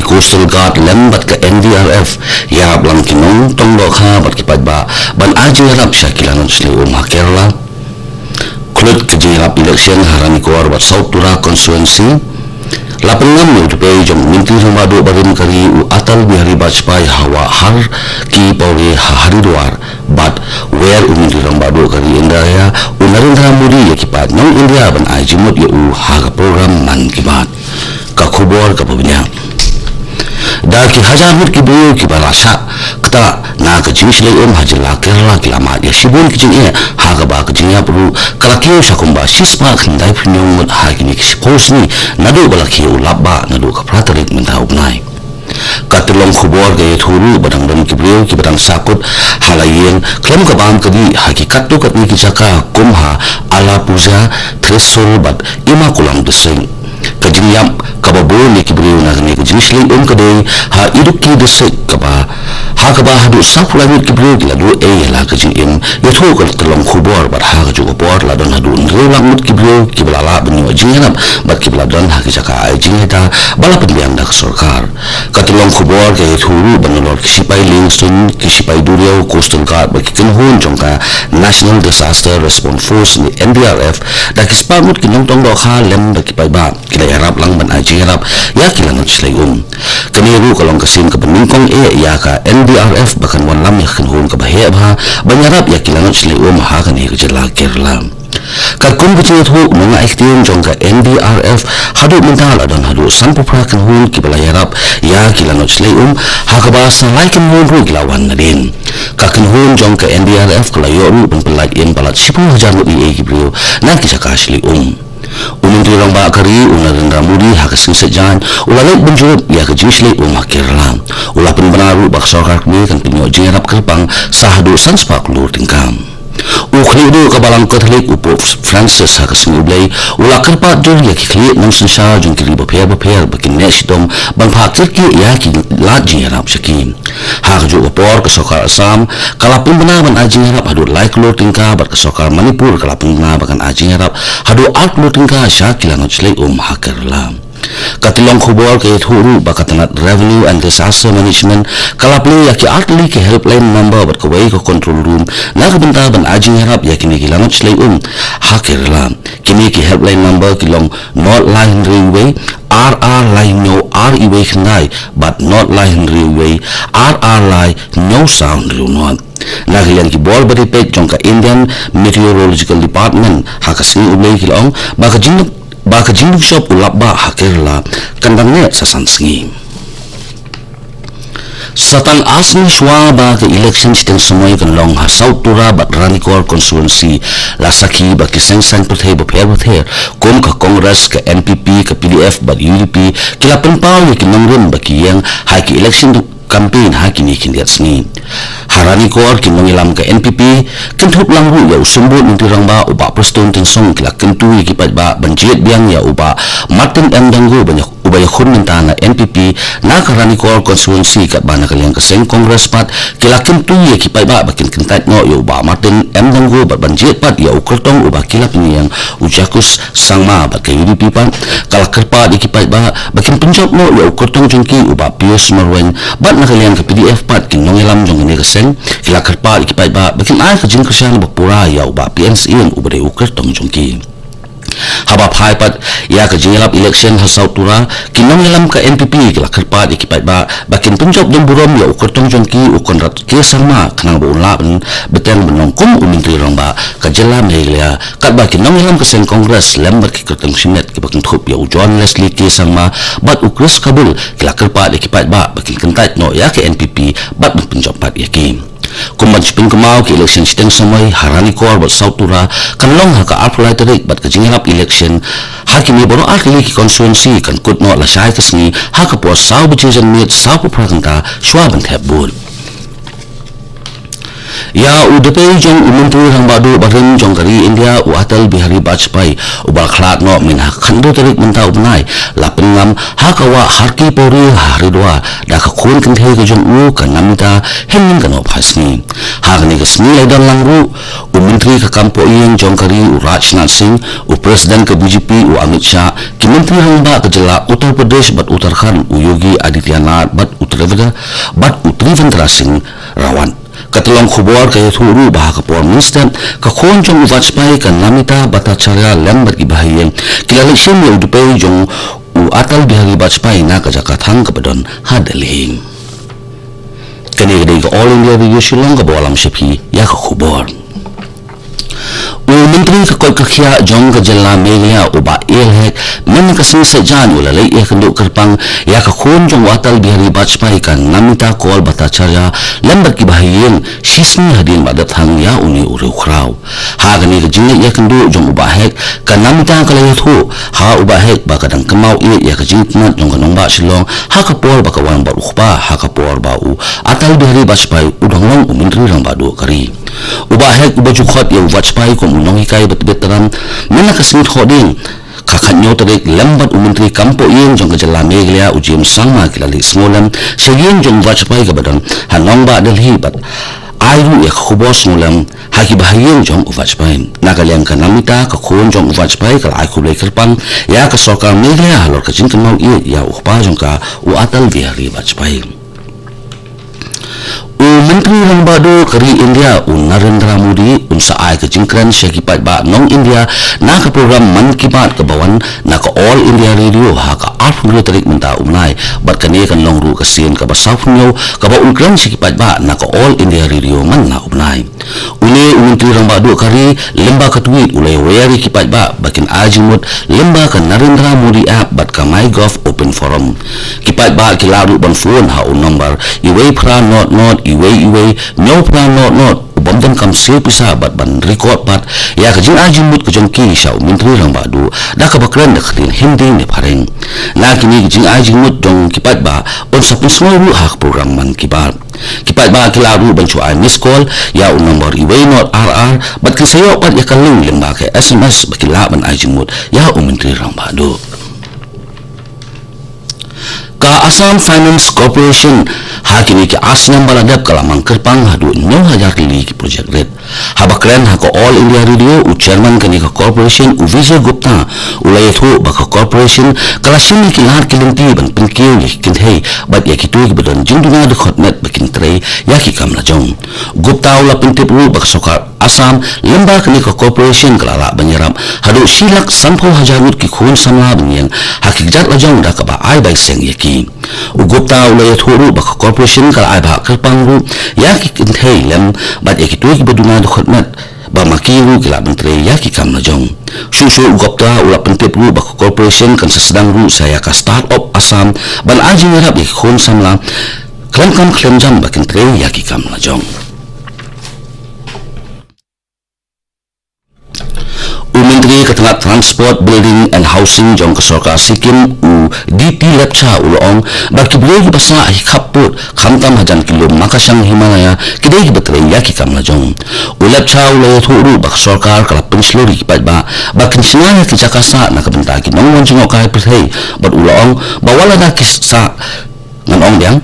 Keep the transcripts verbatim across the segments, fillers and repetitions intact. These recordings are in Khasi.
Coastal Guard lem bad ka N D R F ïarap lang ki nongtong dohkha bad ki paidbah ban ai jingïarap sha ki lanot shlei um ha Kerala. Khluit ka jingïarap election ha Ranikor bad South Tura constituency, la pynngam ïa u dpei jong u Myntri Rangbah Duh barim ka ri u Atal Bihari Vajpayee ha Wahar ki Pauri ha Haridwar, bad wer u Myntri Rangbah Duh ka ri India u Narendra Modi ïa ki paid nong India ban ai jingmut ïa u ha ka program Mann Ki Baat. Ka khubor kaba bniah. Da ki hajar ngut ki briew kiba la shah ktah na ka jingshlei um ha jylla Kerala ki la mad ïa shibun ki jingeh, ha kaba ka jingïap ruh ka la kiew sha kumba shispah khyndai phew hynñiew ngut ha kine ki shiphew sngi naduh ba la kiew u lap bah naduh ka phra tarik mynta u bnai. Ka tyllong khubor ka ïathuh ruh ba dang don ki briew kiba dang sahkut ha la ïing khlem ka bam ka dih ha ki katto katne ki jaka kum ha Alappuzha, Thrissur bad Ernakulam District. Ka jingïap kaba bun ïa ki briew na kane ka jingshlei um ka dei ha Idukki District, kaba ha kaba haduh sawphew lai ngut ki briew ki la duh ei ïa la ka jingim, ïathuh ka tyllong khubor. Bad ha kajuh ka por la don haduh hynriew lak ngut ki briew kiba la lah ban ïoh jingïarap bad kiba la don ha ki jaka ai jingïada ba la pynbiang da ka sorkar. Ka tyllong khubor ka ïathuh ruh ba nalor ki shipai liengsuiñ, ki shipai duriaw, Coastal Guard bad ki kynhun jong ka National Disaster Response Force ne N D R F, da ki spah ngut ki nongtong dohkha lem bad ki paidbah ki la ïarap lang ban ai jingïarap ïa ki lanot shlei um. Kane ruh ka long ka sien kaba nyngkong eh ïa ka N D R F ba kan wanlam ïa ka kynhun kaba heh bha ban ïarap ïa ki lanot shlei um ha kane ka jylla Kerala. Katkum ka jingïathuh nongaiktien jong ka N D R F, haduh mynta la don haduh sanphew phra kynhun kiba la ïarap ïa ki lanot shlei um, ha kaba sa lai kynhun ruh ki la wan nadien. Ka kynhun jong ka N D R F ka la ïoh ruh ban pynlait im palat shiphew hajar ngut eiei ki briew na ki jaka shlei um. U Myntri Rangbah ka ri u Narendra Modi ha ka sngi Saitjaiñ u la leit ban jurip ïa ka jingshlei um ha Kerala. U la pynbna ruh ba ka sorkar kmie kan pynïoh jingïarap kyrpang sa haduh san spah klur tyngka. U khlieh duh ka Balang Katholik u Pope Francis ha ka sngi U Blei u la kyrpad jur ïa ki khlieh nongsynshar jong ki ri bapher bapher ba kin neh shitom ban phah kyrkieh ïa ki lad jingïarap sha ki. Ha kajuh ka por ka sorkar Assam ka la pynbna ban ai jingïarap haduh lai klur tyngka bad ka sorkar Manipur ka la pynbna ba kan ai jingïarap haduh ar klur tyngka sha ki lanot shlei um ha Kerala. Ka tyllong khubor ka ïathuh ruh ba ka tnat Revenue and Disaster Management ka la plie ïa ki artylli ki helpline number bad kawei ka control room na ka bynta ban ai jingïarap ïa kine ki lanot shlei um ha Kerala. Kine ki helpline number ki long not lai hynriew wei ar ar lai hynñiew ar wei khyndai bad not lai hynriew wei ar ar lai hynñiew saw hynriew not. Na ka liang ki bor ba dei peit jong ka Indian Meteorological Department ha ka sngi U Blei ki la ong ba ka jing ba ka jingduk shop u lap bah ha Kerala kan dang neh sa san sngi. Sa tang ar sngi shuwa ba ka election shiteng samoi kan long ha South Tura bad Ranikor constituency, la sakhi ba ki seng saiñ pyrthei bapher bapher kum ka Congress, ka N P P, ka P D F bad U D P ki la pynpaw ïa ki nongrim ba ki ïeng ha ki election campaign ha kine ki khyndiat sngi. Ha Ranikor ki nongïalam ka N P P kynthup lang ruh ïa u Symbud Myntri Rangbah u Bah Prestone Tynsong ki la kyntu ïa ki paidbah ban jied biang ïa u Bah Martin M Dangu ban ïa, uba ïakhun mynta na N P P na ka Ranikor constituency, katba na ka liang ka seng Congress pat ki la kyntu ïa ki paidbah ba kin kyntait noh ïa u Bah Martin M Dangu bad ban jied pat ïa u kyrtong uba ki la pynïeng u Jacques Sangma. Bad ka U D P pat ka la kyrpad ïa ki paidbah ba kin pynjop noh ïa u kyrtong jong ki u Bah Pius Marwein, bad na ka liang ka P D F pat ki nongïalam jong kane ka seng ki la kyrpad ïa ki paidbah ba kin ai ka jingkyrshan ba pura ïa u Bah P N Syiem uba dei u kyrtong jong ki. Haba phai pat ïa ka jingïalap election ha South Tura, ki nongïalam ka N P P ki la kyrpad ïa ki paidbah ba kin pynjop don burom ïa u kyrtong jong ki u Conrad K Sangma khnang ba un lah ban bteng ban long kum u Myntri Rangbah ka jylla Meghalaya. Katba ki nongïalam ka seng Congress lem bad ki kyrtong shimet kiba kynthup ïa u John Leslie K Sangma bad u Chris Kabul ki la kyrpad ïa ki paidbah ba kin kyntait noh ïa ka N P P bad ban pynjop pat ïa ki. Kum ban shu pynkynmaw, ki election shiteng samoi ha Ranikor bad South Tura kan long ha ka arphew lai tarik bad ka jingïalap election ha kine baroh artylli ki constituency kan kut noh lashai ka sngi ha ka por saw baje janmiet, sawphew phra kynta shuwa ban thep vote. Ïa u dapei jong u Myntri Rangbah Duh barim jong ka ri India, u Atal Bihari Vajpayee, uba la khlad noh mynhynnin ka khatar tarik mynta u bnai, la pynngam ha ka wah Har Ki Pauri ha Haridwar da ka khun kynthei ka jong u ka Namita hynnin ka nohphai sngi. Ha kane ka sngi la ïadon lang ruh u Myntri ka kam pohïing jong ka ri u Rajnath Singh, u President ka B J P u Amit Shah, ki Myntri Rangbah ka jylla Uttar Pradesh bad Uttarakhand u Yogi Adityanath bad u Trivendra, bad u Trivendra Singh Rawat. Ka tyllong khubor ka ïathuh ruh ba ha ka por mynstep ka khun jong u Vajpayee ka Namita Bhattacharya lem bad ki bahaïing ki la leit shim ïa u dapei jong u Atal Bihari Vajpayee na ka jaka thang kaba don ha Delhi. Kane ka dei ka All India Radio Shillong kaba wallam sha phi ïa ka khubor. U Myntri ka koit ka khiah jong ka jylla Meghalaya u Bah A L Hek mynta ka sngi Saitjaiñ u la leit ïakynduh kyrpang ïa ka khun jong u Atal Bihari Vajpayee ka Namita Kaur Bhattacharya lem bad ki bahaïing shisngi hadien ba dep thang ïa une u riewkhraw. Ha kane ka jingleit ïakynduh jong u Bah Hek, ka Namita ka la ïathuh ha u Bah Hek ba ka dang kynmaw ïeit ïa ka jingïatynnad jong ka nongbah Shillong ha ka por ba ka wan bad u kpa ha ka por ba u Atal Bihari Vajpayee u dang long u Myntri Rangbah Duh ka ri. U Bah Hek uba ju khot ïa u Vajpayee kum u nonghikai ba tbit tram mynta ka sngi Thohdieng ka khathynñiew tarik lem bad u Myntri kam pohïing jong ka jylla Meghalaya u James Sangma ki la leit sngewlem sha ïing jong u Vajpayee kaba don ha nongbah Delhi bad ai ruh ïa ka khubor sngewlem ha ki bahaïing jong u Vajpayee. Na ka liang ka Namita ka khun jong u Vajpayee ka la ai khublei kyrpang ïa ka sorkar Meghalaya halor ka jingkynmaw ïeit ïa u kpa jong ka u Atal Bihari Vajpayee. U Myntri Rangbah Duh ka ri India u Narendra Modi un sa ai ka jingkren sha ki paidbah nong India na ka program Mann Ki Baat kaba wan na ka All India Radio ha ka arphew hynriew tarik mynta u bnai, bad kane kan long ruh ka sien kaba sawphew hynñiew kaba un kren sha ki paidbah na ka All India Radio man la u bnai. Une u Myntri Rangbah Duh ka ri lyngba ka tweet u la ïawer ïa ki paidbah ba kin ai jingmut lyngba ka Narendra Modi App bad ka MyGov Open Forum. Ki paidbah ki lah ruh ban phone ha u nombar uwei phra not not uwei uwei hynñiew phra not not u bym donkam siew pisa bad ban record pat ïa ka jingai jingmut ka jong ki sha u Myntri Rangbah Duh da kaba kren da ka ktien Hindi ne Phareng. Na kine ki jingai jingmut jong ki paidbah un sa pynsngew ruh ha ka program Mann Ki Baat. Ki paidbah ki lah ruh ban shu ai miss call ïa u nombar uwei not ar ar bad kin sa ïoh pat ïa ka link lyngba ka S M S ba ki lah ban ai jingmut ïa u Myntri Rangbah Duh. Ka Assam Finance Corporation ha kine ki ar snem ba la dep ka la mang kyrpang haduh hynñiew hajar tylli ki project rit. Haba kren ha ka All India Radio u chairman kane ka corporation u Vijay Gupta u la ïathuh ba ka corporation ka la shim ïa ki lad ki lynti ban pynkiew ïa ki kynthei bad ïa kito kiba don jingduna dkhot met ba kin trei ïa ki kam lajong. U Gupta u la pyntip ruh ba ka sorkar Assam lyngba kane ka corporation ka la lah ban ïarap haduh shi lak sanphew hajar ngut ki khun samla ban ïeng ha ki kjat lajong da kaba ai bai seng ïa ki. U Gupta u la ïathuh ruh ba ka corporation ka la ai bha kyrpang ruh ïa ki kynthei lem bad ïa kito kiba duna dkhot met ba ma ki ruh ki lah ban trei ïa ki kam lajong. Shuh shuh u Gupta u la pyntip ruh ba ka corporation kan sa sdang ruh sa ïa ka Start Up Assam ban ai jingïarap ïa ki khun samla khlem kam khlem jam ba kin trei ïa ki kam lajong. U Myntri ka tnat Transport, Building and Housing jong ka sorkar Sikkim u D T Lepcha u la ong ba ki briew kiba sah ha ki khappud khamtam hajan ki lum makashang Himalaya ki dei kiba trei ïa ki kam lajong. U Lepcha u la ïathuh ruh ba ka sorkar ka la pynshlur ïa ki paidbah ba kin shna ïa ki jaka sah na ka bynta ki nongwan jngohkai pyrthei bad u la ong ba wat lada ki sah ngan ong biang.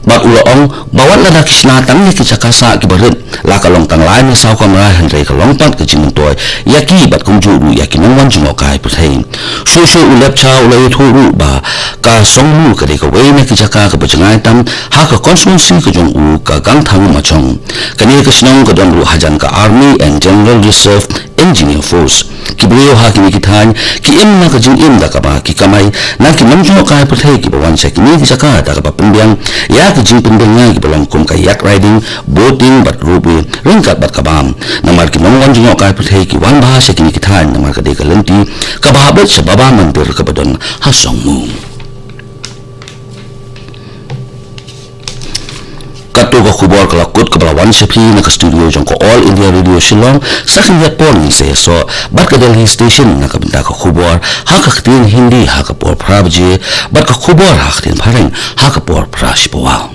Bad u la ong ba wat lada ki shna tang ïa ki jaka sah kiba rit la ka long tang lai ne saw kamra hynrei ka long pat ka jingmyntoi ïa ki bad kumjuh ruh ïa ki nongwan jngohkai pyrthei. Shuh shuh u Lepcha u la ïathuh ruh ba ka Songmu ka dei kawei na ki jaka kaba jngai tam ha ka constituency ka jong u ka Gangthang Machong. Kane ka shnong ka don ruh hajan ka Army and General Reserve Engineer Force. Ki briew ha kine ki thaiñ ki im na ka jingim da kaba ki kamai na ki nongjngohkai pyrthei kiba wan sha kine ki jaka da kaba pynbiang ïa ki jingpynbiang kiba long kum ka yak riding, boating bad ropeway ryngkat bad ka bam. Namar ki nongwan jngohkai pyrthei ki wan bha sha kine ki thaiñ namar ka dei ka lynti kaba hap beit sha Baba Mandir kaba don ha Songmu. Kato ka khubor ka la kut kaba la wan sha phi na ka studio jong ka All India Radio Shillong. Sa khyndiat por ngin sa ïasoh bad ka Delhi Station na ka bynta ka khubor ha ka ktien Hindi ha ka por phra baje bad ka khubor ha ka ktien Phareng ha ka por phra shi pawa.